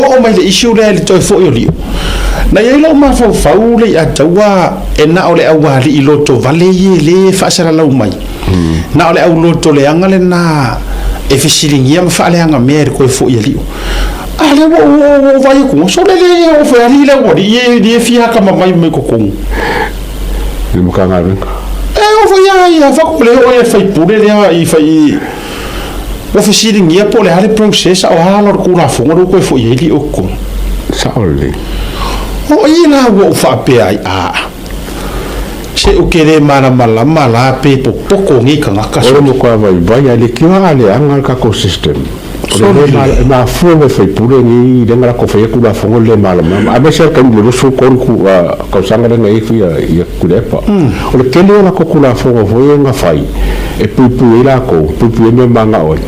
Oo mai le issue lea i le toe foi o Lio. Na i ai lou mafaufau le ia taua e na o le aualii lotovale ia e le faasalalau mai. Na o le au loto leaga lena e fesiligia ma faaleaga mea i le toe foi a Lio. A lea ua ou vaai atu, sole le oo foi alii le aualii ia e fia atamamai mai totonu. I le Matagaluega. E oo foi lava ia fatu le oo ia faipule lea i fai ua fesiligia po o le a le process a o a ala o le Tulafono lea ua toe foi ai Lio i totonu. Sao lelei. O i la ua ou faapea ai, aa, se ou te le malamalama la pe popoto nei tagata. O le matua vaivai a le tio a leaga le tatou system. O le le e mafua mai faipule nei lea na latou faia Tulafono le le malamalama aemaise lava le taimi i le 23 tausaga lea na i ai ia Tuilaepa. O le tele o latou Tulafono foi ia na fai e puipui ai latou, puipui ai mea manao ai.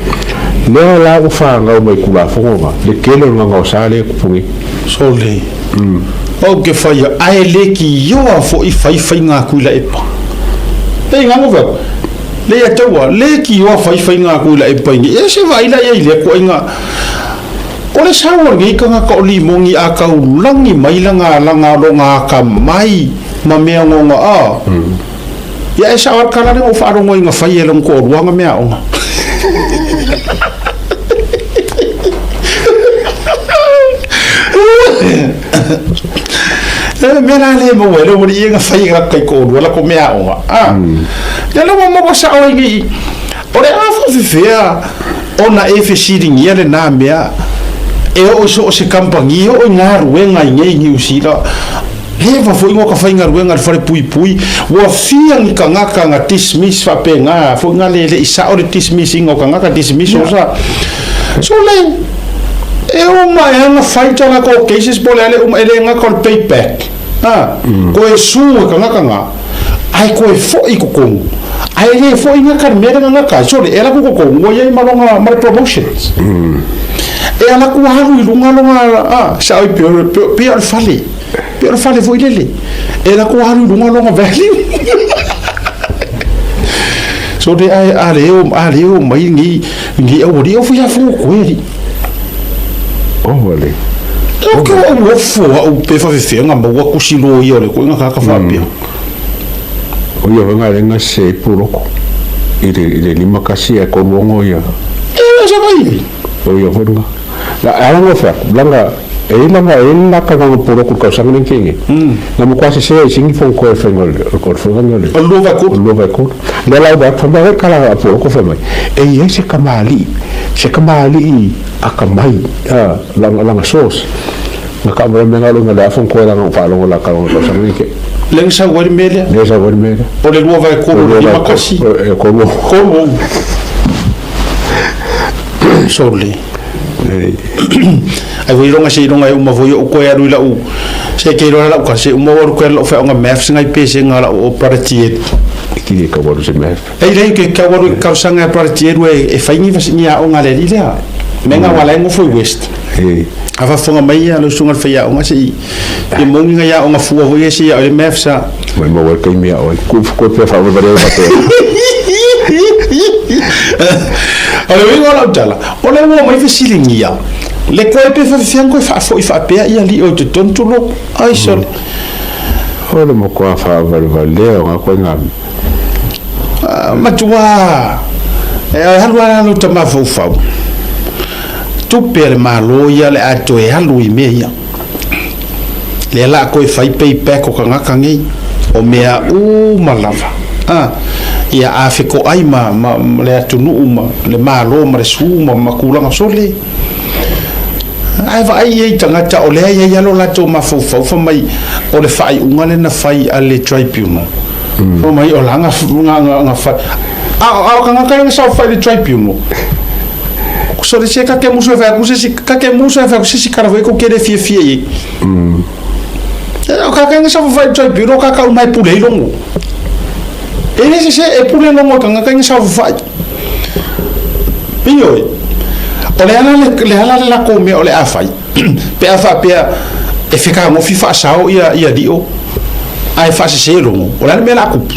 Lea la ua fanau mai i Tulafono na le tele o le gagaosa lea e tupu nei. Sole, Ou te faia ae leitioa foi fai faiga a Tuilaepa. Pei gano fai atu, le ia taua, leitioa fai faiga a Tuilaepa i nei. E se vaai la i ai i lea tuaiga. O le sau o lenei tagata o Limoni a taulagi mai lana lana lona atamai ma mea ogaoga a. Ia e sao lava le tala lea na ou faalogo ai na fai e lona toalua ana meaaoga. E mea la le maua ai le aualii ia na fai e latou taitoalua latou meaaoga. A. Ia lea ua maua sao ai nei. O le a faafefea ona e fesiligia lena mea e oo i so o se kamupani, e oo i galuega i nei i Niu Sila, leva foi ona faigaluega i le falepuipui, ua fia ni tagata na dismiss faapena foi na le le i sao le dismiss ina o tagata, dismiss o sa. So le, e uma ea na fai ta latou cases po o le a le uma, e le gata o le payback, a, toe sue e tagata na. Ae toe foi i totonu. Ae le foi gata le mea lea na gata ai. Sole, e alu atu i totonu, ua i ai ma lona, ma le promotions. E alu atu alu i luga lona, a, sao i pei o, pei o le fale, pei o le fale foi lele. E alu atu alu i luga lona value. Sole, ae a le o, a le o mai lenei, lenei aualii, o fai lava fono koe alii. Oh, wale. Ko ke o ofo au pe faafefea na maua tusi loia o le koe na kaka faapea. O ia wanga lenga se puloko. I le, i le 51 e 36 ia. E sa vai. O ia wanga. La ala ngo fa, langa e langa e la ka nga puloko ka sanga ni kenge. Na mo kwasi se singi fon ko e fengo le ko fo nga le. O lua vai ko. Lua vai ko. Le la ba fa ba kala a puloko fa mai. E ia se kamali. Se kamali akamai a langa langa sos na ka mo me ngalo nga la fon ko la nga fa longo la ka longo sa ni ke Le sa wari mele. Le sa wari mele. O le lua vai kolo le lima kasi. E kolo. Kolo. Sole. Ai voi longa se longa e uma voi o koe alu i lau se ke roa lau ka se uma waru koe lau whaonga maths ngai pese ngā lau o parati e. Ki e ka waru se maths. Ei lei ke ka waru ka sanga e parati e rua e whaingi wasi ni a o ngā le lea. Me ngā wala e ngofo i West. A whafonga mai ia lau sunga le whai a o ngā se i i mongi ngā ia o ngā fua hoi e se ia o le maths a. Mai mau e kai mea oi. Ku koe pea whawe ware o wate. O le uiga o lau tala, o le ua mai fesiligia, le koe pe whawhiwhiang koe whaafoi whaapea ia li o te tontulo, ai sole. O le matua whaavalevale o ngā koe ngā. Matua, e alu ala lo ta mafaufau. Tupe a le Malo ia le a toe alu i mea ia. Lea la koe fai payback o kangaka nei, o mea uma lava. A, ia a fekoai ma, ma, ma le atunuu ma le Malo ma le su ma, ma kulaga sole. Ae vaai ia i tagata o lea e i ai lava lo latou mafaufau fai mai o le faaiuga lea na fai a le tribunal. Fai mai o la na fai. A o tagata ia na saofai i le tribunal. Sole se ka ke musu e fai aku se isi, ka ke musu e fai aku se isi kala foi ko ke le fiafia i ai. O ka ka na saofai i le tribunal ka ka uma e pule ai logo. E le se se e pule logo e tagata na saofai. Ioe. O le ala le, le ala le lakou mea o le a fai, pe a faapea e fekagofi faasao ia, ia lio, ae faasese logo, o le a le mea o le a kupu?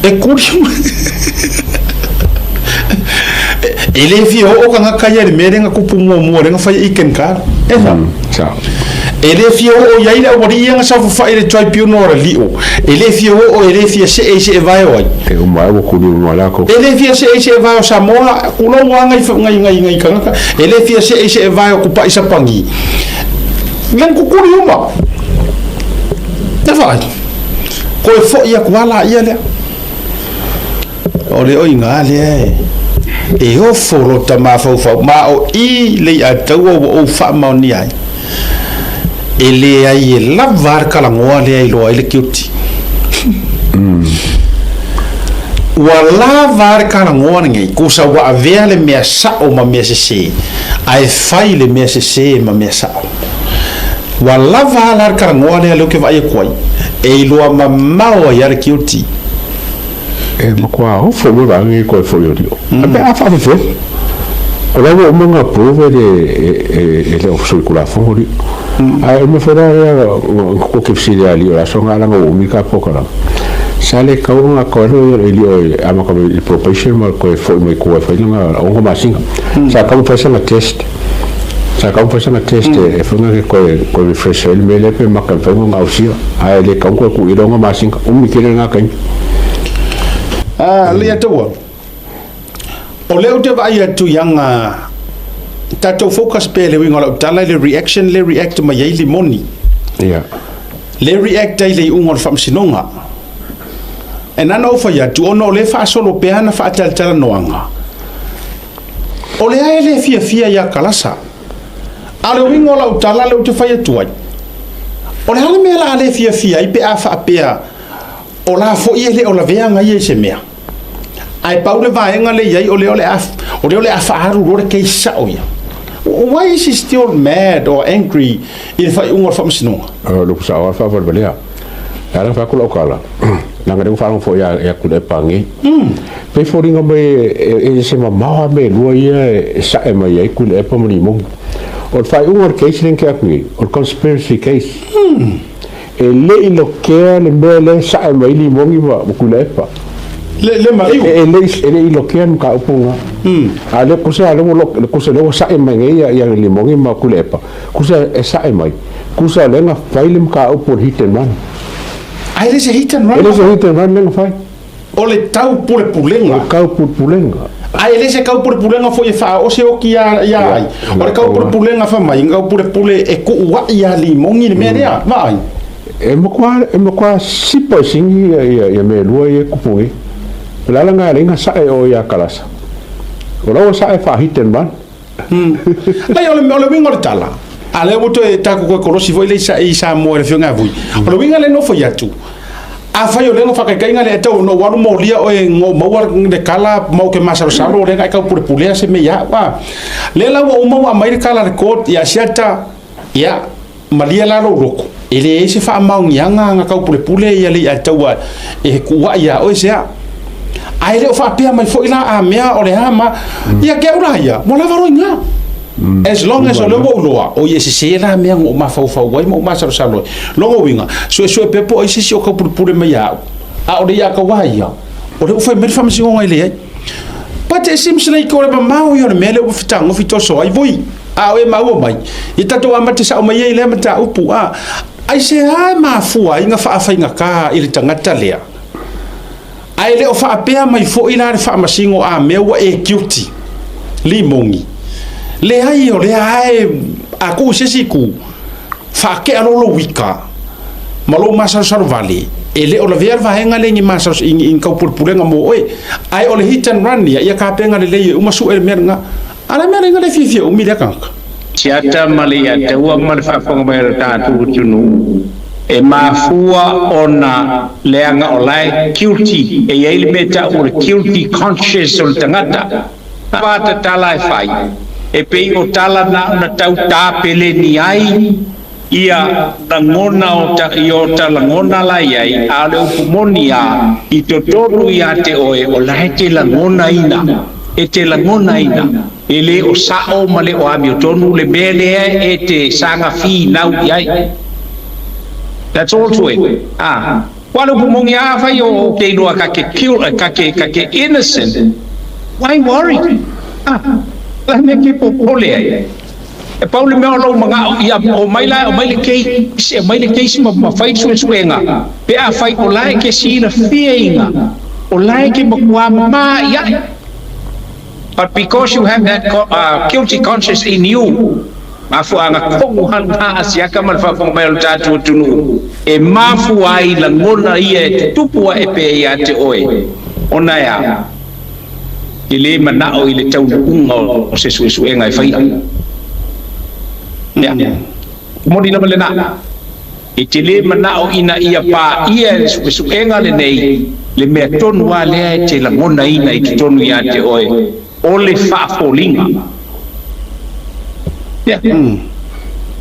E kuli E le fia oo tagata ia i le mea lea na kupu muamua lea na fai ai i Ken Kala. E sao? Sao. E le fia oo i ai le aualii ia na saofafai i le tribunal a le lio. E le fia oo, e le fia see i seevae o ai. E uma ai ua kuli uma lakou. E le fia see i seevae o Samoa, kulou lava ngai, ngai, ngai, ngai tagata. E le fia see i seevae o Kupa'i Sapagi. Ngan kukuli uma. E vaai. Koe fo'i aku lava laia lea. O le oiga lea e, e ofo lota mafaufau, ma o i le iataua ua ou faamaonia ai. E leai e lava a le kalagoa lea iloa ai le guilty. Ua lava a le kalagoa lenei, kusa ua avea le mea sa'o ma mea sesē, ae fai le mea sesē ma mea sa'o. Ua lava a la le kalagoa lea lea ou te vaai atu ai, e iloa mamao ai a le guilty. E matua ofo mai vaega nei koe foi o lio. A pe a faafefea. O la ua uma ona approve e le e le Ofisa o le Tulafono lio. Ae o le mea foi la lea na ko ke fesili a lio la so nga langa ua umi ka pokalama. Sa le tau ona koe lo e lio e amata mai i probation ma koe foi mai kua e fai lana 6 masina. Sa tau fai sana test. Sa tau fai sana test e fai nga ke koe koe refresh ai le mea lea pe maka e fai ona ausia. Ae le tau koe ku i le 6 masina. Umi tele lena taimi. A le Atua, o lea ou te vaai atu i aga tatou focus pea i le uiga o lau tala i le reaction le react mai ai Limoni. Ia. Le react ai i le iuga o le faamasinoga. E na ona ou fai atu, ona o lea e faasolo pea ana faatalatalanoaga, o lea e le fiafia ia Kalasa. A o le uiga o lau tala lea ou te fai atu ai, o le a le mea o le a le fiafia ai pe a faapea O la foi e le o lavea aga ia i se mea. Ae pau le vaega lea i ai, o lea o le a, o lea o le a faaalu loa le case sao ia. Why is he still mad or angry i le faaiuga o le faamasinoga? O le upu sao lava faavalevalea. E ala ona fai atu lau tala, leaga lea ua faalogo foi ia Tuilaepa nei. Pei foliga mai e ese mamao lava mea e lua ia e sae mai ai Tuilaepa ma Limoni. O le faaiuga o le case lea na tea atu nei, o le conspiracy case. E le i lokea le mea lea e sae mai ai Limoni ma Tuilaepa. Le maliu. E le i lokea le mataupu lena. A o lea kusa lea ua kusa lea ua sae mai nei ia Limoni ma Tuilaepa, kusa e sae mai, kusa lea na fai le mataupu o le hit and run. A e le se hit and run? E le se hit and run lea na fai. O le taupulepulega. O le taupulepulega. A e le se taupulepulega foi e faaoo se oki ia ai. O le taupulepulega fai mai, taupulepule e tuu ai ia Limoni le mea lea, vaai. E matua, e matua sipa i sigi ia mea e lua ia e tupu nei. O le ala lena e ala ai ona sae oe ia Kalasa. O la ua sae faa-hit and run. Leai, o le uiga o le tala, a lea ua toe taku koe kolosi foi le i Samoa i le Afioga ia Vui. O le uiga lea na fai atu, afai o lea na faakaikaina le tau ona ou alu molia oe na ou maua le kala ma ou ke masalosalo o lea na e taupulepulea se mea ia au a. Lea la ua uma ua aumai le kala a le court ia Siata, ia, malie la lou loto, e leai se faamaoniaga na taupulepule ia le Aiataua e kuuai ia oe se a. Ae le o faapea mai foi la a mea o le a ma, ia ke au la ia, ua lava loa i ina. As long as o lea ua ou iloa, oi e sese la mea na ou mafaufau ai ma ou masalosalo ai. Lona uiga, suesue pea po o ai se isi o taupulepule mai ia au, a o le ia tau a ia, o lea ua fai mai le faamasinoga e leai. But it seems like o le mamao ia o le mea lea ua fetagofi toso ai, voi. A o e maua mai, ia tatou amata sao mai ai i lea mataupu, a, aisea e mafua ai na faafaigata i le tagata lea? Ae le o faapea mai foi la le faamasino a mea ua e guilty, Limoni. Leai, o lea lava e, a tuu i se isi itu, faatea loa lou ika ma lou masalosalo vale, e le o lavea le vaega lea i ni masalos, i ni taupulepulega mo oe. Ae o le hit and run ia, ia tapena lelei e uma sue le mea lena. A le mea lea le fiafia umi lea tagata. Siata ma le Iataua ma le faafofoga mai o le tatou atunuu, e mafua ona leaga o la e guilty, e i ai le mea e tau o le guilty conscious o le tagata. A tatala e fai, e pei o tala na ona tau tapeleni ai ia lagona o ta, i o ta lagona la i ai, a o le upu moni a, i totonu ia te oe, o la e te lagonaina, e te lagonaina, e le o sa'o ma le o amiotonu le mea lea e te saga finau i ai. That's all to it. A, ua le upu moni a, afai o te iloa ka ke kill, ka ke, ka ke innocent, why worry? A, la mea ke popole ai. E pau le mea o lou maga'o ia omai la e aumai le case, e aumai le case ma ma fai le suesuega pe afai o la e ke silafia iga o la e ke matua mamā i ae. But because you have that guilty conscience in you, mafuaaga tonu lava lena a siaka ma le faafofoga mai o le tatou atunuu e mafua ai lagona ia e tutupu ae pea ia te oe ona e a? E lē mana'o i le taunu'uga o se suesuega e faia. Ia, moni lava lenā. E te lē mana'o ina ia pā'ia e le suesuega lenei le mea tonu lava lea e te lagonaina i totonu iā te oe, o le faafoliga. Ia,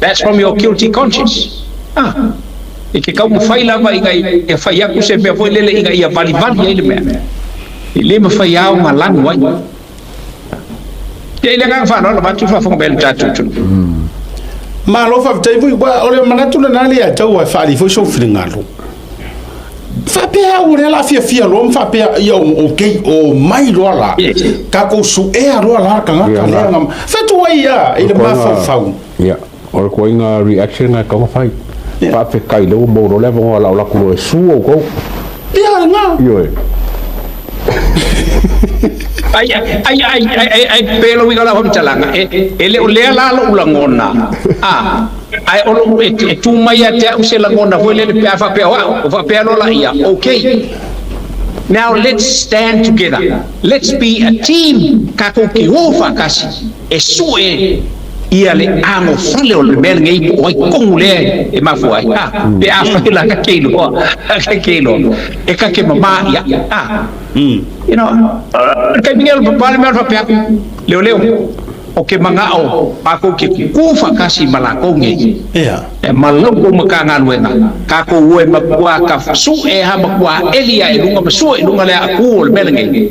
that's from your guilty conscience. Ah, e te taumafai lava ina ia fai atu se mea foi lele ina ia valivali ai le mea. E le mafai lava ona lanu ai. Ia, i le agaga faaaloalo avatu le faafofoga mai a le tatou atunuu. Malo faafetai foi, ua o le manatu lena lea e tau e faaali foi sou finagalo. Faapea au o lea la fiafia loa ma faapea ia okay o mai loa la. Tatou suea loa la le tagata lea na fetu ai ia i le mafaufau. Ia, o le koiga reaction na e tau ona fai. Faafetai lea ua maua loa le avanoa la o latou loa e sue outou. Ia lena. Ioe. Ai, ai, ai, ai, ai, pe lou uiga o lau faamatalaga, e, e le o lea la lou lagona, a, ae o lou, e, e tu mai ia te au se lagona foi lele pe a faapea o au, o faapea loa laia, okay, now let's stand together, let's be a team, tatou te o faatasi, e sue ia le agofale o le mea lenei po o ai tonu lea e mafua ai, a, pe afai la ka te iloa, ka te iloa, e ka te mamā ia, a, you know, o le taimi nei o le papa le mea o le faapea atu, leoleo, o ke maga'o mākou ke kukū faatasi ma lākou nei, e ma la outou Matagaluega, kākou o e matua ka su'e ha matua eli ae luga ma sue i luga le aakū o le mea lenei.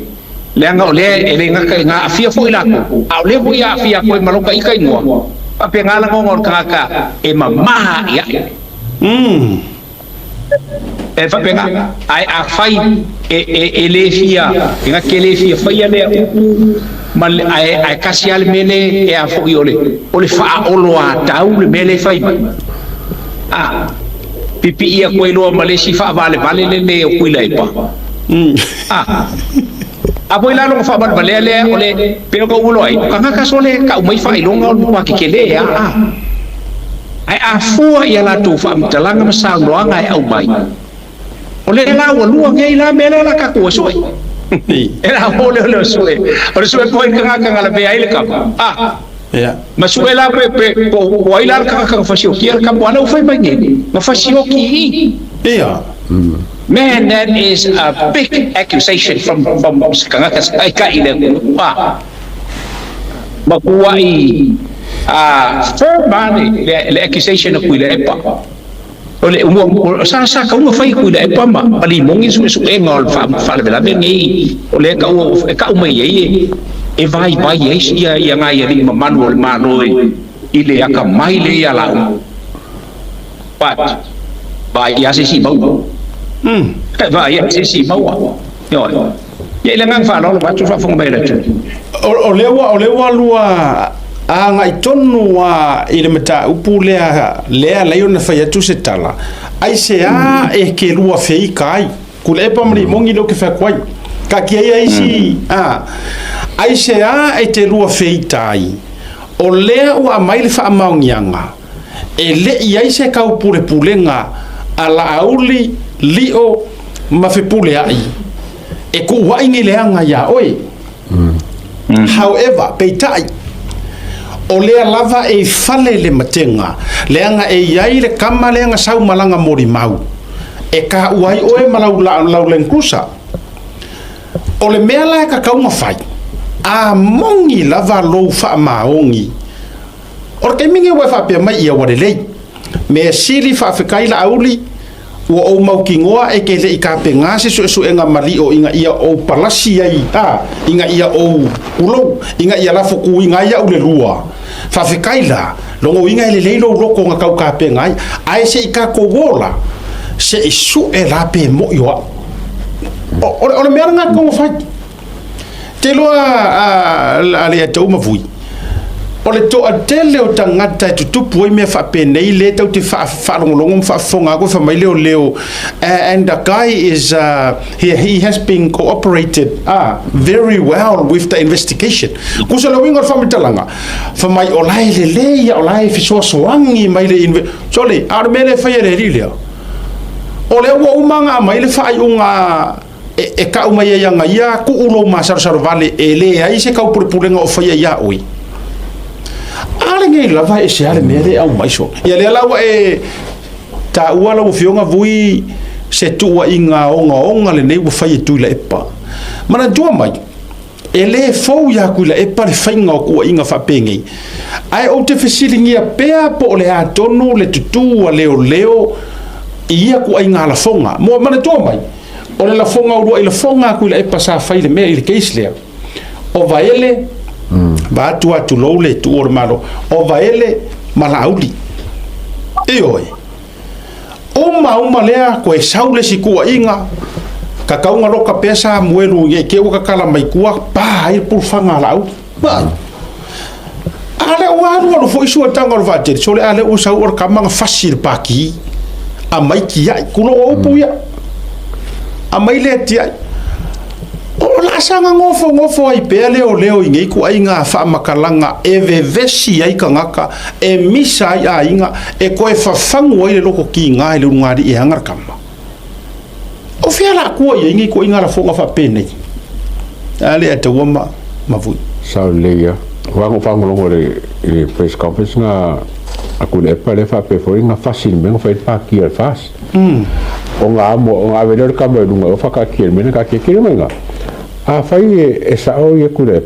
Leaga o lea e le gata i aafia foi latou, a o lea foi e aafia atu ai ma lota ita igoa, faapena lagona o le tagata e mamaha i aʻe. E faapena, ae afai e, e, e le fia, e gata e le fia faia lea upu, ma le, ae, ae kasi lava le mea lea e a foi o le, o le faaoloatau le mea lea e fai mai. A, pipii atu ai loa ma le isi faavalevale lele o Tuilaepa. A, a foi la lona faavalevalea lea o le pei ona ou iloa ai, o tagata sole tau mai faailoga o le matua tetele a, a. Ae a fua i a latou faamatalaga ma saunoaga e aumai, o lea la ua lua nei la mea lea la tatou e sue. E la o lea o le sue, o le sue po ai le tagata na lavea ai le kama, a. Ma sue la pe, pe, po o ai la le tagata na fasiokia le kama, a lea ua fai mai nei, na fasioki i. Man, that is a big accusation from from se tagata se taitai i le atunuu a matuai a firm a le le accusation a Tuilaepa. O le ua sa sa tau na fai Tuilaepa ma ma Limogi le suesuega o le faalavelave lenei o lea e tau e tau mai ai e e vaivai ai ia ia nai alii mamalu o le Malo i le atamai lea ia laua. But, vaai lava se isi maua. Vaai lava se isi maua. Ioe. Ia i le agaga faaaloalo vaeatu le faafofoga mai a le atunuu. O lea ua, o lea ua lua agai tonu lava i le mataupu lea, lea e alai ona fai atu se tala, aisea e ke lua feika ai? Kulepa ma Limogi lea ou te fai atu ai. Taatia ia isi, a, aisea e te lua feita ai? O lea ua aumai le faamaoniaga, e le i ai se taupulepulega a Laauli, Lio ma Fepuleai e kuuai ni leaga iā oe. However, peitai, o lea lava e i fale le matega, leaga e i ai le kama lea na sau ma lana molimau, e taua ai oe ma lau, lau Land Cruiser. O le mea la e tatau ona fai, a moni lava lou faamaoni, O le taimi lenei ua e faapea mai ia ua lelei. Mea sili faafetai Laauli, ua ou mautinoa e te le i tapena se suesuega malio ina ia ou palasi ai, a, ina ia ou pulou, ina ia lafo tuuina ai au le lua. Faafetai la, lona uiga e lelei lou loto na tau tapena ai, ae se i tatou ola, se i sue la pe moi o au. O, o, o le mea lena e tatau ona fai. Te iloa a, a, a le Atua ma Vui. O le toatele o tagata e tutupu ai mea faapenei lea tatou te faalogologo ma faafofoga atu e fai mai leoleo, and the guy is he, he has been cooperated very well with the investigation. Kusa le uiga o le faamatalaga, fai mai o la e lelei ia, o la e fesoasoani mai le inve... Sole, a o le mea lea e fai e le alii lea, o lea ua uma ona aumai le faaiuga e, e kau mai ai aga ia tuu lou masalosalo vale e leai se taupulepulega o faia iā oe. A lenei lava e ese lava le mea lea e aumai sole. Ia lea la ua e taua lau Afioga Vui se tuuaiga ogaoga lenei ua fai e Tuilaepa. Manatua mai, e lē fou iā Tuilaepa le faiga o tuuaiga faapenei, ae ou te fesiligia pea po o le a tonu le tutū a leoleo i ia tuuaiga lafoga. Mo manatua mai, o le lafoga uluai lafoga a Tuilaepa sa fai i le mea i le case lea, o Vaele, vaeatu a tulou le tuua o le Malo, o Vaele ma Laauli. Ioe. Uma uma lea, koe sau le isi tuuaiga, tatau ona loka pea Samuelu i te i ua tatala mai tua, pa ai le pulufaga a Laauli. Vaai. A lea ua alualu foi suataga o le vaatele, sole a lea ua sau o le tama na fasi i le paki, aumai tiai, tulou o upu ia. Aumai lea tiai. O le a saga nofonofo ai pea leoleo i nei ituaiga faamatalaga e vevesi ai tagata, e misa ai aiga, e toe fafagu ai le loto tiga i le ulugalii e aga le tama. O fea la tua i ai nei ituaiga lafoga faapenei? A le ataua ma mavui. Sao lelei ia. Aua na ou faalogologo i le press conference na a Tuilaepa lea faapea foi na fasi i le mea na fai ai le pati a le FAST. Ona amo, ona ave lea o le tama i luga o whakaatia i le mea na taatia tele mai ngā. A whai e, e sao i e kura e,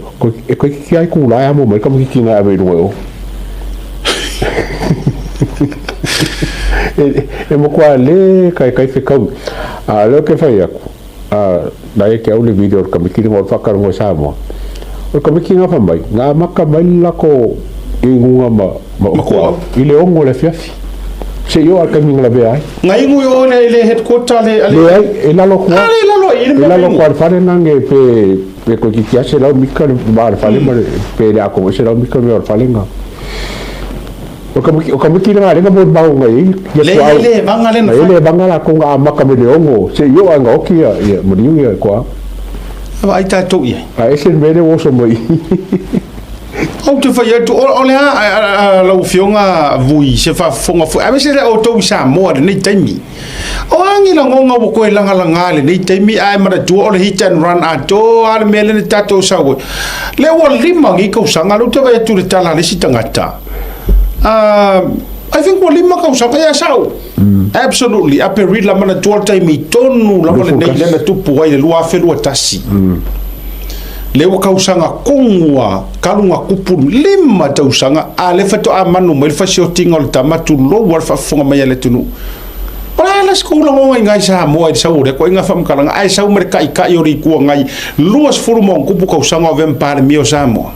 e koe ki ai kū la e amo mai tamaiti ngā ave i luga o. E, e matua le kai kai whekau. A leo ke whai aku, a na e ke au le video o le kamiki o le whakarongo i Samoa. O le kamiki ngā whamai, ngā maka mai lako i ngunga ma, ma, ma i le ongo le afiafi. Se i oo a le taimi na lavea ai. Na inu i o i le headquarter le. Leai, e lalo atu lava. E lalo ai, e lalo atu lava i le fale lena nge pe pe toeitiiti lava 100 mita le va o le fale ma le pe le atoa foi 100 mita le mea o le fale lena. O le tamaiti lena lea na molimau mai ai ia Leai le vaga lea na fai. Leai le vaga latou na amata mai le 6 se i oo lava ina oti ia maliu ia toa. Vaai tatou i ai. A ese le mea lea ua oso mai. Ou te fai atu, o le a lau Afioga Vui, se faafofoga foi, aemaise lea outou i Samoa i lenei taimi. O a ni lagona ua toe lagalaga i lenei taimi, ae manatua o le hit and run atoa lava le mea lea na tatou sau ai. Lea ua 5 nei tausaga, lea ou te vaai atu i le tala a le isi tagata, I think ua 5 tausaga, ia sao. Absolutely, Aperila, manatua le taimi tonu lava lenei lea na tupu ai le 2021. Lea ua tausaga tonu a talu na tupu 5 tausaga, a lea faatoa manu mai le fasiotiga o le tama, tulou lava le faafofoga mai a le atunuu. O le a la se tou lagona i ina i Samoa i le sau o lea ituaiga faamatalaga, ae sau ma le taitai o le Itu Agai 20 ma ono tupu tausaga o avea ma Palemia o Samoa?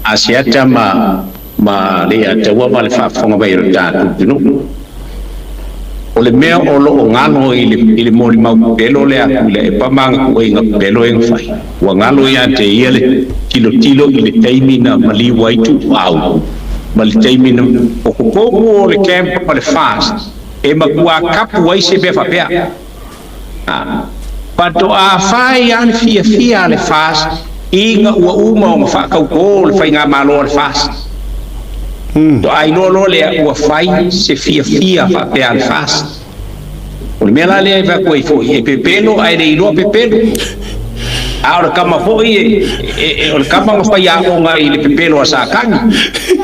Asiata ma ma le ataua ma le faafofoga mai o le tatou atunuu. O le mea o lo o galo i le i le molimau pepelo lea a Tuilaepa ma ana tuuaiga pepelo e na fai, ua galo ia te ia le tilotilo i le taimi na maliu ai Tuuau ma le taimi na o totonu o le camp ma le FAST e matua kapu ai se mea faapea. Faatoa fai lava le fiafia a le FAST ina ua uma ona faatautō le faigamalo a le FAST. Faatoa iloa loa lea ua fai se fiafia faapea a le FAST. O le mea la lea e fai atu ai foi, e pepelo ae le iloa pepelo. A o le tama foi, e, o le tama na faiaoga i le pepelo a Satani.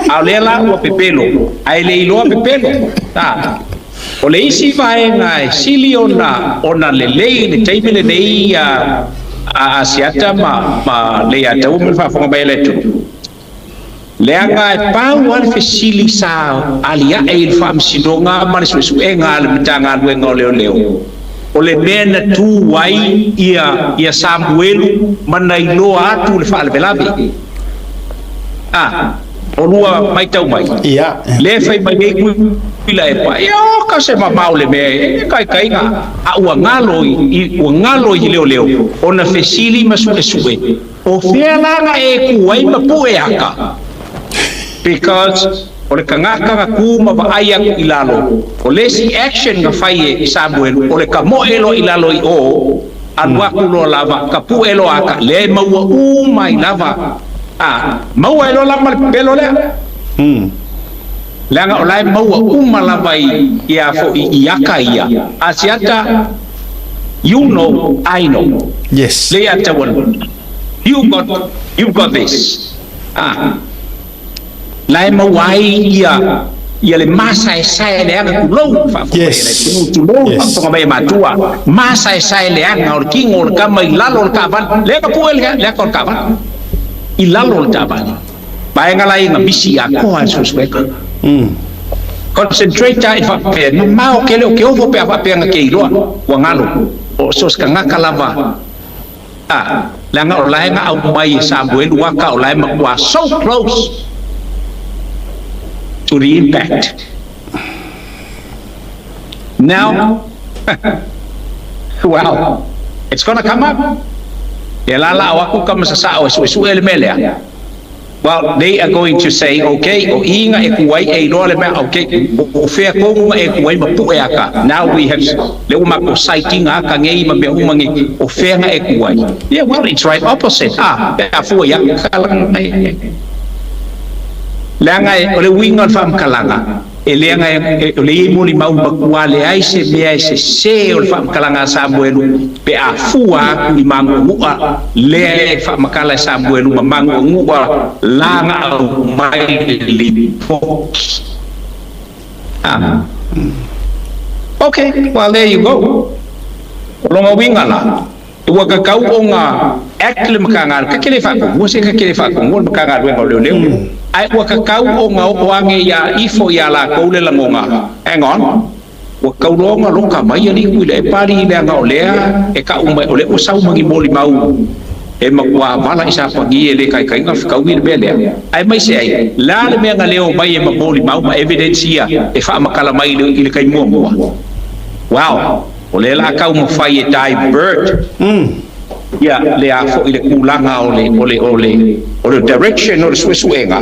A o lea la ua pepelo ae le iloa pepelo. O le isi vaega e sili ona ona lelei i le taimi lenei a Asiata ma ma Leiataua ma le faafofoga mai a le atunuu, leaga e pau lava le fesili sa aliae i le Faamasinoga ma le suesuega a le Matagaluega o Leoleo, o le mea na tu ai ia ia Samuelu ma na iloa atu le faalavelave. A. O lua matau mai, lea e fai mai nei Tuilaepa, ia oka se mamao le mea e kaikaiga, a ua galo i, ua galo i leoleo ona fesili ma suesue. O fea la ga e ku ai ma pue aka. Because o le kangaka ga ku ma vaai aku i lalo. O le isi action ga fai e Samuel, o le ka moe loa i lalo i o, alu aku loa lava, ka pue loa aka, lea e maua uma ai lava. A, maua ai loa la ma le pepelo lea. Leaga o la e maua uma lava i, ia fo'i i aka ia. Asiata, you know, I know. Yes. Le ia tau you got this. Ah. La e maua ai ia ia le masaesae leaga tulou faafofoga tulou faafofoga mai e matua masaesae leaga o le tigo o le kama i lalo o le taavale lea ka pue le aka o le taavale i lalo o le taavale vaega la ia misi atoa e suesuega concentrate i faapea mamao ke le o ke ofo pe a faapea ga ke iloa ua galo o so se tagata lava a leaga o lae ga aumai e Samuelu aka o lae matua so close to the impact. Now, well, it's gonna come up. Ia la la o aku ka masasa o suesu'e le mea lea. Well, they are going to say, okay, o inga e kuai e iloa le mea, okay, o fea konga e kuai ma pu'e aka. Now we have, le uma ko sighting aka ngei ma mea uma ngei, o fea nga e kuai. Yeah, well, it's right opposite. Ah, pe a fua ia kalang ai. Leaga e, o le uiga o le faamakalaga, e leaga e, o le iai molimau matua leai se mea e sesē o le faamakalaga a Samuelu pe a fua atu i maguagu'a lea e faamakala e Samuelu ma maguagu'a laga aumai le lipoti. Ah. Okay, well, there you go. O longa uiga la, ua kakau o ngā act le makanga, ka kele whaakongo, se ka kele whaakongo le makanga luenga o leo leo. Ai ua kakau o ngā o ange ia ifo ia la koule la ngonga. Hang on. Ua kauloga loka mai ali kui le e pali i leaga o lea e ka umai o le ua sau mangi moli mau e matua vala i sa pangi e le kai kai ngā whakau i le mea lea. Ai mai se ai, la le mea ngā leo mai e ma moli mau ma evidence ia e whaamakala mai i le kai mua mua. Wow, o le la kau mawhai e divert ia le a fo i le kūlanga o le, o le, o le, o le direction o le suesuega.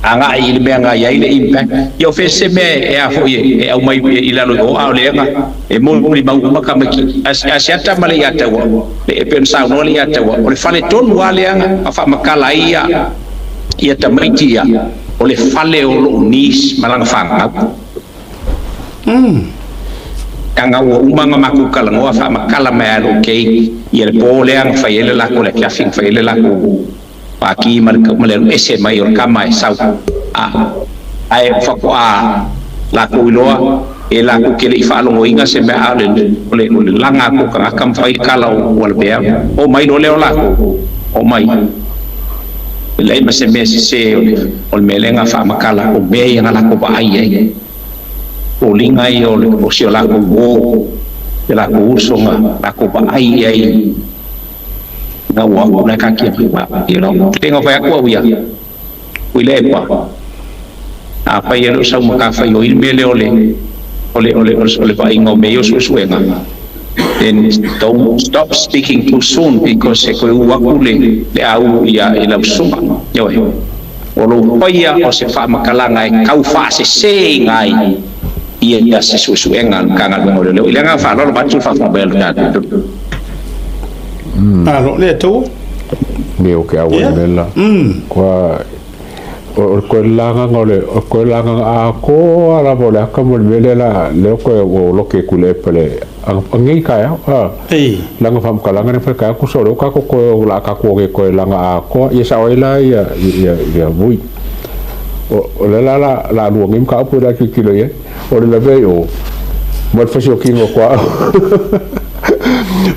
Anga i le mea ngā iai le impact. Ia o fese mea e a fo i e au mai i lalo i o a o le anga e moli mau uma ka maki. A se ata ma le ia taua. Le e pen sau no le ia taua. O le fale tonu a le anga a wha makala ia ia tamaiti ia. O le fale o lo nis malanga whangau. Anga ua uma nga maku kalangoa wha makala mai alo kei ia le pō lea nga whai ele lako le kiafi nga whai ele lako paki ma le ma le ese mai o le kama e sau a ai whako a lako iloa e lako ke le i whaalongo inga se mea a le o le o le langa ko ka ngaka mwhai kala o wala pea o mai lo leo lako o mai le ma se mea se se o le mea lenga wha makala o mea ia nga lako pa ai ai o linga ia o le o si o lako wo e lako uso nga lako pa ai ai nga ua ku na ka kia ma tenga whai aku au ia ui le pa a pai e lo sau maka whai o il mele o le o le o le o le vainga o me o suesuega then don't stop speaking too soon because e koe ua ku le le au ia i lau sunga ioe o lo paia o se faamakalaga e kau faasesē ai ia ia se suesuega kanga luenga o le leo i le aga faalolo matu faafoga le tatou. Alo le tau. Ne o ke awa mela. Kua o koe langa o le o koe langa a ko ala mo le aka mo le mele la le o koe o loke ku le pele angei ka ya a Ei. Langa fam ka langa ne fe ka ku so lo ka ko ko la ka ko ke koe langa a ko ia sa oi la ia ia ia vui o le la la la lu ngim ka pu la ki kilo ye o le la ve o mo le fasi o kingo kwa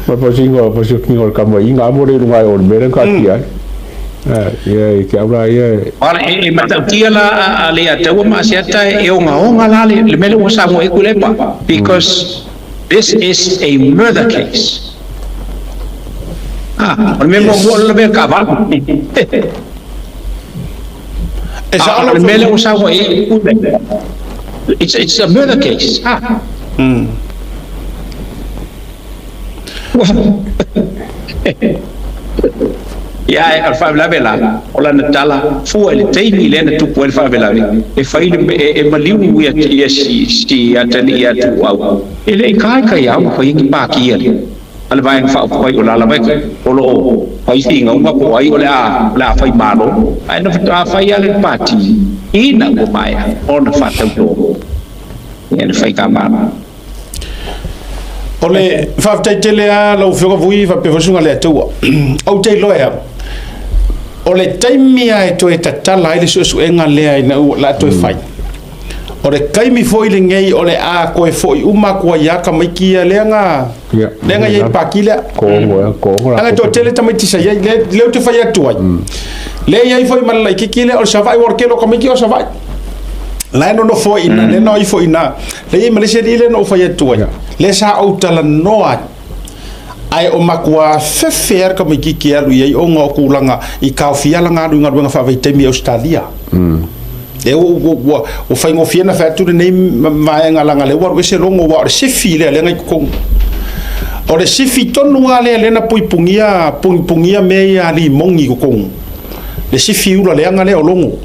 mo fasi ngo fasi o kingo ka mo inga mo le lunga o le mele ka ki ai ia i ke aula ia. Wala e matautia la a le ataua ma asiata e onga onga la le le mele ua sa mo e kulepa because this is a murder case. Ah, o le mea mo le mea ka va. E sa Ah, alo o le mele ua sa mo e kulepa. It's a murder case. Ah. Ia ae o le faalavelave la, o lana tala, fua i le taimi lea na tupu ai le faalavelave, e fai le, e, e maliu ia, ia si, si atalii ia Tuuau, e le i kaikai ma fai ni pākia a le Vaega Faaupufai o la lava o lo o fai figauga po o ai o le a, o le a fai malo, ae na faatoa fai lava le pati ina ua maea ona faatautō ia le faigamalo. O le faafetai tele lava lau Afioga Vui faapea foi susuga Leataua. Ou te iloa au, o le taimi lava e toe tatala ai le suesuega lea ina ua la toe fai. O le taimi foi lenei o le a toe foi uma atu ai lava tamaiti ia lea na lea na i ai i pati lea. Leaga e toatele tamaiti sa i ai, lea lea ou te fai atu ai. Lea e i ai foi ma le laitiiti lea o le Savaii, aua o le tele o tamaiti o Savaii. La e nonofo ai i ina, lea na o ifo i ina. Lea e i ai ma le isi alii lea na ou fai atu ai, lea sa ou talanoa ai, ae o matua fefe lava le tamaitiiti e alu i ai ona o tulaga i taofia lana alu i galuega faavaitaimi i Ausetalia. Lea ua, ua, ua faigofie ona fai atu lenei vaega leaga lea ua alu ese logo aua o le sifi lea lea na i totonu. O le sifi tonu lava lea lea na puipugia, pugipugia mea ia a limoni i totonu. Le sifi ula leaga lea o logo.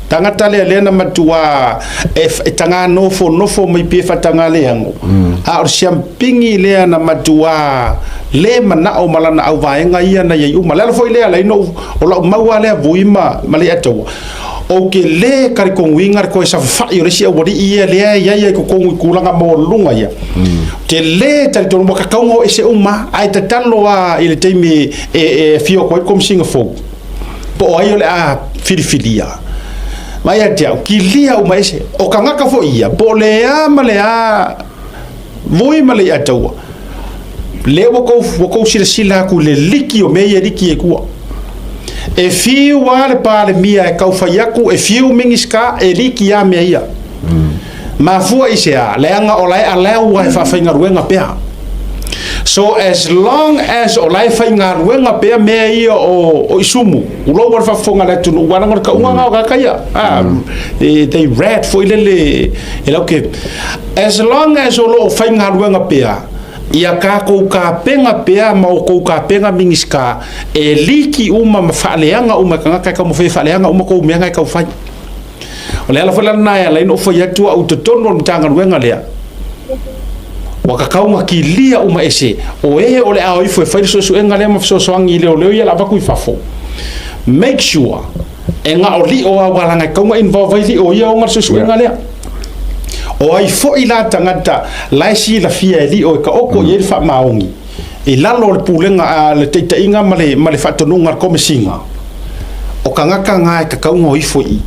Tagata lea lea na matua e, e taga nofonofo mai pia faataga leago. A o le siampigi lea na matua le manao ma lana auvaega ia na iai uma. Le ala foi lea lai no o lau mau lava lea vui ma, ma le ataua. Ou te le talitonuina le toe safafa'i o le isi aualii ia lea e i ai ai totonu i tulaga maualuluga ia. Te le talitonu ua tatau ona o ese uma, ae tatalo lava i le taimi e, e afio atu ai le Komesina fou, po o ai o le a filifilia. Ma ia te au, kilia uma ese. O tagata foi ia, po o le a ma le a vui ma le iataua, lea ua tou, ua tou silasila atu i le liki o mea ia e liki ai tua. E fiu lava le Palemia e tau fai atu, e fiu Minisita e liki lava mea ia. Mafua i se a? Leaga o la e allow e faafaigaluega pea. So as long as o la e faigaluega pea mea ia o, o isumu, ulou le faafofoga a le atunuu, aua leaga o le tauga lena o tagata ia. Ah, they rat foi lele e lau ke. As long as o lo o faigaluega pea, ia tatou tapena pea ma outou tapena Minisita e liki uma ma faaleaga uma e tagata e taumafai e faaleaga uma tou mea na e tau fai. O le ala foi la lena e ala ai ona ou fai atu au i totonu o le Matagaluega lea, ua tatau ona kilia uma ese o e o le a o ifo e fai le suesuega lea ma fesoasoani i leoleo ia o le a avatu i fafo. Make sure e na o lio lava aua leaga e tatau ona involve ai lio ia ona le suesuega lea. O ai foi la tagata la e silafia e lio e taoto i ai le faamaoni i lalo o le pulega a le taitaiga ma le, ma le faatonuga a le Komesina, o tagata na e tatau ona o ifo i i.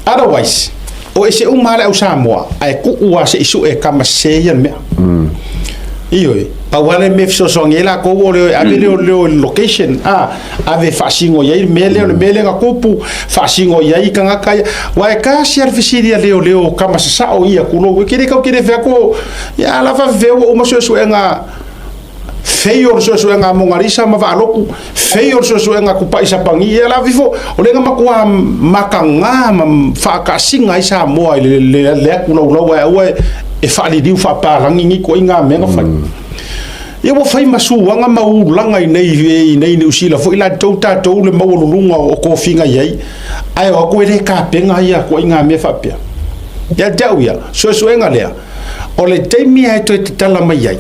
Otherwise, o ese uma lava le au Samoa, ae tuu lava se i sue e kama sese ia le mea. Ioe, pau lava le mea e fesoasoani ai latou o le ave lea o le location, a, ave e faasino i ai le mea lea, o le mea lea na tupu, faasino i ai tagata ia. Aua e tasi lava le fesili a leoleo o kama sasao ia, tulou, e te le tau te le fai atu, ia la faafefea ua uma suesuega fei o le suesuega a Mona Lisa ma Vaaloku, fei o le suesuega a Kupa'i Sapani, ia la vifo, o lea na matua mataga ma faataasiga ai Samoa i le, le, le atu laulau ae aua e, e faaliliu faapalagi ni ituaiga mea na fai. Ia ua fai ma suaga ma ulaga i nei, i nei Niu Sila foi latou tatou le maualuluga o tofiga i ai, ae o atu e le tapena ia ituaiga mea faapea. Ia te au ia, suesuega lea, o le taimi lava e toe tatala mai ai,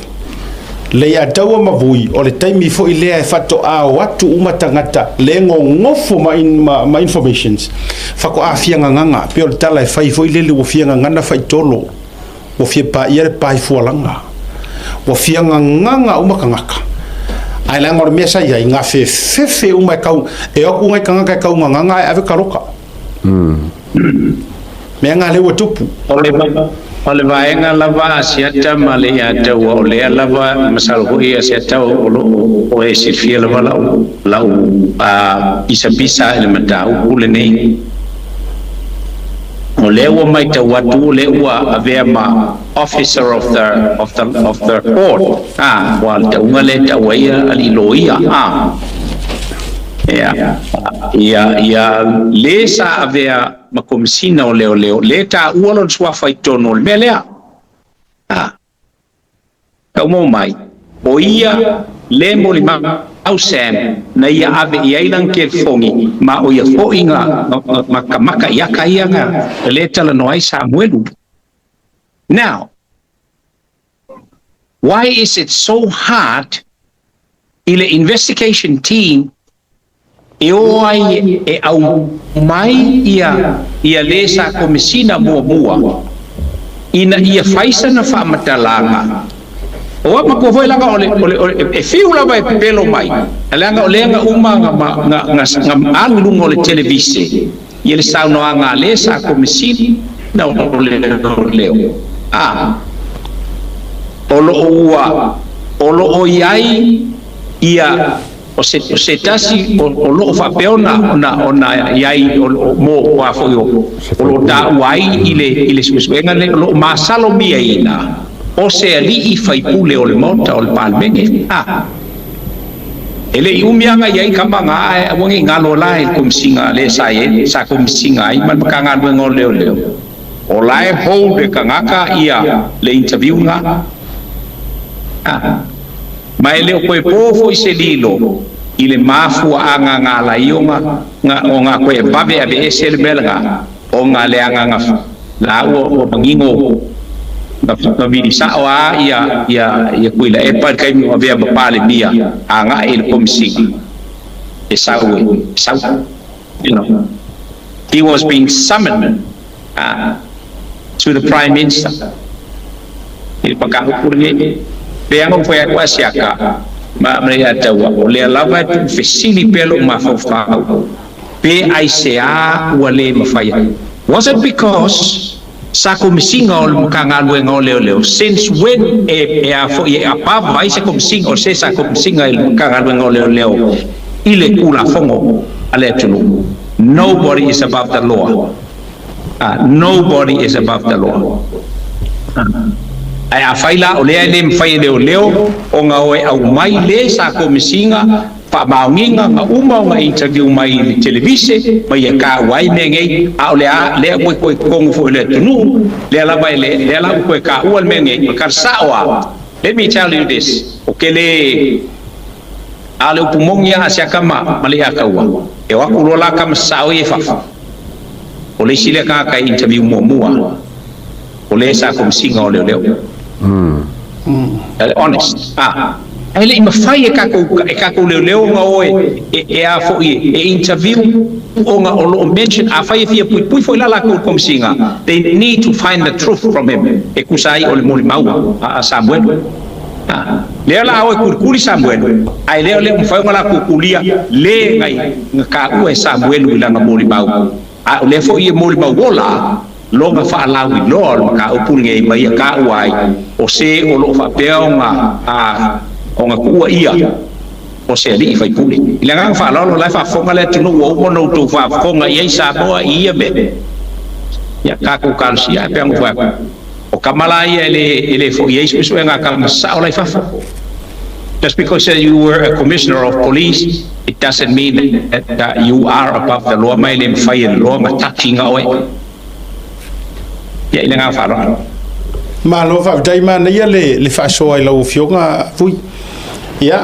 le Iataua ma Vui, o le taimi foi lea e faatoa o atu uma tagata le gogofo ma, in, ma, ma informations, faatoa fia gagana, pei o le tala e fai foi lele ua fia gagana faitolo, ua fia paia le pae fualaga, ua fia gagana uma tagata. Ae leaga o le mea sa i ai, gafefefe uma e kau, e o atu nai tagata e kau gagana ae ave kaloka. Mea nga lea ua tupu. O le, o le vaega lava a Asiata ma le Iataua o lea lava, masalo foi Asiata o lo o o e silafia lava lau, lau a pisapisa i le mataupu lenei. O lea ua matau atu o lea ua avea ma Officer of the, of the, of the Court, a, ua le tauga lea e tau ai alii loia, a. Ia, ia, ia le sa avea ma Komesina o Leoleo, le taua lona suafa i totonu o le mea lea. A, taumau mai, o ia le molimau. Au Sam, na ia ave i ai lana kelefogi, ma o ia foʻi ga makamaka i aka ia ga lē talanoa ai Samuelu. Now, why is it so hard i le investigation team e o ai e aumai ia lē sa komesina muamua ina ia fai sana faamatalaga? O a matua foi laga o le e fiu lava e pepelo mai leaga o lea ga uma ga ga ga alu i luga o le televise ia le saunoaga a lē sa komesina o leoleo a o loo ua o loo iai ia o se tasi o loo faapea ona iai o mo a foi o loo taua ai i le suesuega le o loo masalomiaina o se alii faipule o le Maota o le Palemene a e le i umi aga iai kama ga ae aua nei galo la i le komisiga le sa iai sa komisiga ai ma le Matagaluega o Leoleo o la e hold e kagaka ia le interview ga a ma e le o koe po foʻi se lilo i le mafuaaga galai o ga o ga koe vave ave ese le mea laga o ga leaga ga la ua magigo na vili sao a ia Tuilaepa i le taimi o avea ma Palemia agaʻi i le komisiga e sau e sau. He was being summoned to the Prime Minister i le mataupu lenei peaga ua fai atu asiaka ma ma ia taua o lea lava e tuufesili pea lou mafaufau pe aiseā ua lē mafai ai. Was it because sa komisiga o le Matagaluega o Leoleo? Since when e a foʻi e above ai se komisiga o se sa komisiga i le Matagaluega o Leoleo i le Tulafono a le atunuu? Nobody is above the law. Nobody is above the law. Ae afai la o lea e lē mafai e leoleo ona o e aumai lē sa komisiga faamaoniga ga uma ona interview mai i le televise ma ia kaua ai mea nei, a o le a lea ua toe totonu foʻi le atunuu lea lava e le lea la ua toe kaua le mea nei ma kala a. Let me tell you this, o ke lē a le upu moni a asiaka ma le ataua e o aku loa la kama sao i e fafo o le isi lea tagata e interview muamua o lē sa komisiga o leoleo. Honest ah ae leʻi mafai e kakou leoleo ona o e a foʻi e interview ona o loo mention. Afai e fia puipui foʻi la lakou komisiga, they need to find the truth from him e kusa ai o le molimau a Samuel lea la o e kulikuli Samuelu ae lea lea mafai ona lakou kulia lē gai ga kaua e Samuelu i lana molimau a o lea foʻi e molimau ola loga faalauiloa o le mataupu lenei ma ia kaua ai o se o loo faapea ona a ona tuua ia o se alii faipule. I le agaga faaaloalo la e faafofoga le atunuu ua uma ona outou faafofoga i ai Samoa i ia mea ia tatou talosia ae peaga fai atu o kama la ia e le foʻi ai suesuega kama sao la i fafo. Just because you were a commissioner of police, it doesn't mean that you are above the law. Mai le mafai e le law ma takiga oe ia i le agaga faaaloalo. Malo faafetai, manaia le faasoa i lau afioga Vui. Ia,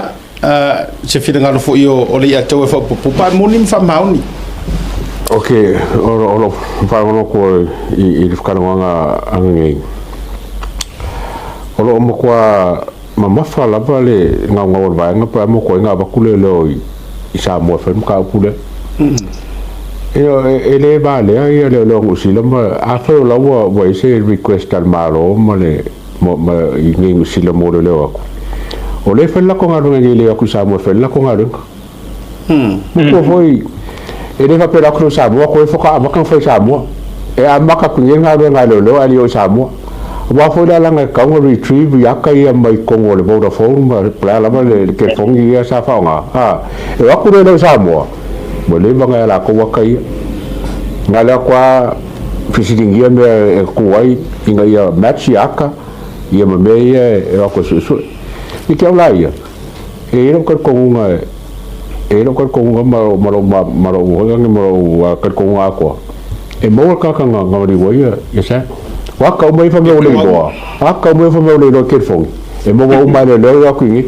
se finagalo foʻi o le iatau e faapupupa moni ma faamaoni. Ok, o lo faalogo ko i le fekalagaga aganei. O lo matua mamafa lava le gaogao o le vaega pe a mo koe ngā vaku le leo i Samoa e fai mataupu lea. E le valea ia leoleo Niu Sila ma afai o la ua i se request a le Malo ma le ma i nei Niu Sila mo le leo atu. O le fai le lako galuega nei le atu i Samoa e fai le lako galuega. Matua foi e le faapea atu i Samoa koe foka amata na fai Samoa. E amata atu nei galuega a leoleo ae le o i Samoa. Aua foi le alaga e tatau ona retrieve i aka ia mai totonu o le Vodafone ma po o le a lava le telefoni ia sa faaaoga. E o atu leoleo i Samoa, ua leva ona e latou aka ia. Na le atu lava fesiligia mea e tu ai ina ia match ia aka ia ma mea ia e o atu e suesue. I te au la ia, e i ai lou talitonuga e i ai lou talitonuga ma lou foi lea ma lou talitonuga atoa, e maua le tagata na maliu ai ia Sam. O aka uma ia fa mea ua le iloa, aka uma ia fa mea ua le iloa i telefoni, e maua uma e leoleo e o atu i inei.